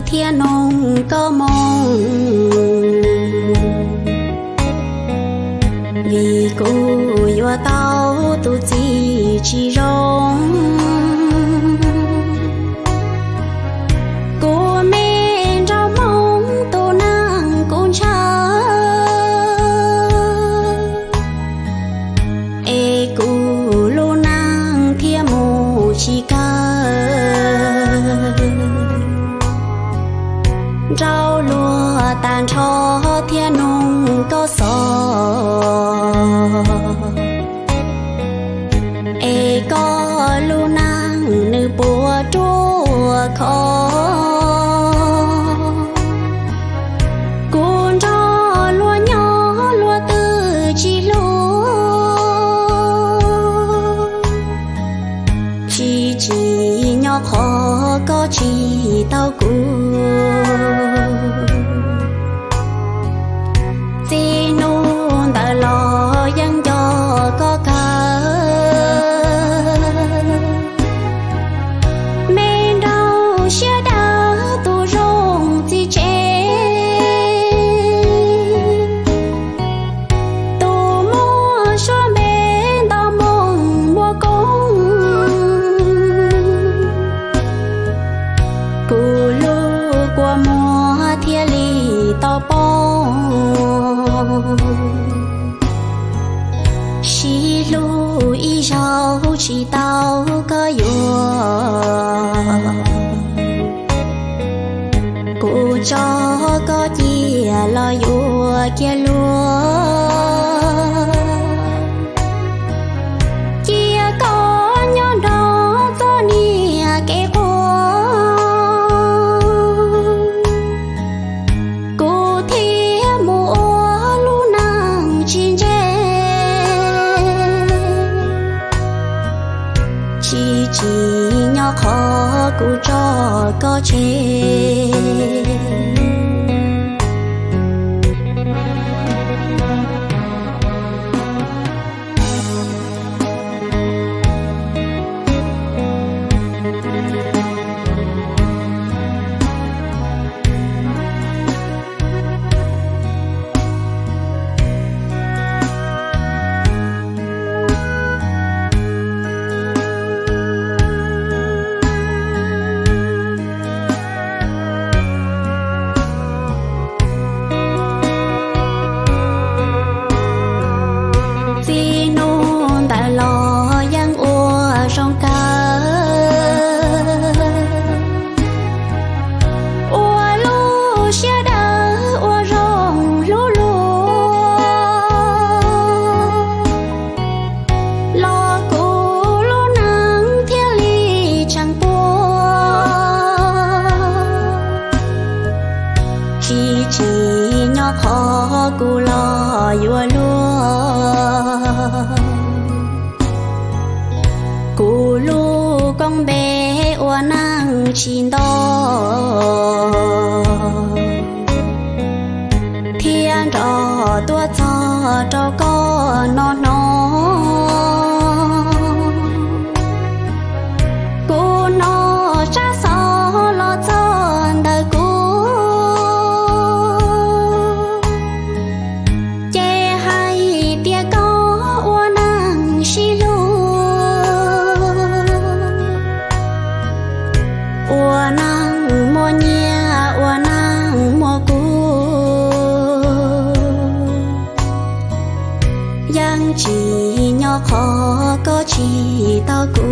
thiab noog koj moo, vim kuv yuav tau tus txiv tsis zoo. Kuv me nraug Hmoob tus neeg kuv ntshaw, es kuv lub neej thiaj mus tsis kawg. Nrauj luag tag nrho thiab noog koj xov, es koj lub neej nws puas ruaj khov. Kuv nrog luag nyob luag twb tsis hlub, tsis tsim nyog qhov koj tsis tau kuv. Txij hnub ntawd los yeej nco koj kawg. Me nraug siab dawb tus zoo txiv tsev, tus muaj suab npe nto moo muaj koob. Kuv lub kua muag thiaj li tau poob, sib hlub ib zaug tsis tau koj yuav. Kuv tso koj cia los yuav kiag luag, cia koj nyob nrog txoj niag kev quaj, kuv thiaj mus ua lub neej tsis ntse. Tsis tsim nyog qhov kuv tso koj tseg. Txij hnub ntawd los yeej ua zoo kawg, ua lub siab dawb ua zoo hlub luag, los kuv lub neej thiaj li tseem puag. Tsis tsim nyog qhov kuv los yuav luag, kuv lub koob npe ua neej tsis nto, thiab nrog tuaj txog rau koj no hnub. Kuv hnov tsab xov los txog ntawm kuv, ces hais tias koj ua neej sib hlub, ua neej muaj nyiaj ua neej muaj kub. Yeej tsim nyog qhov koj tsis tau kuv.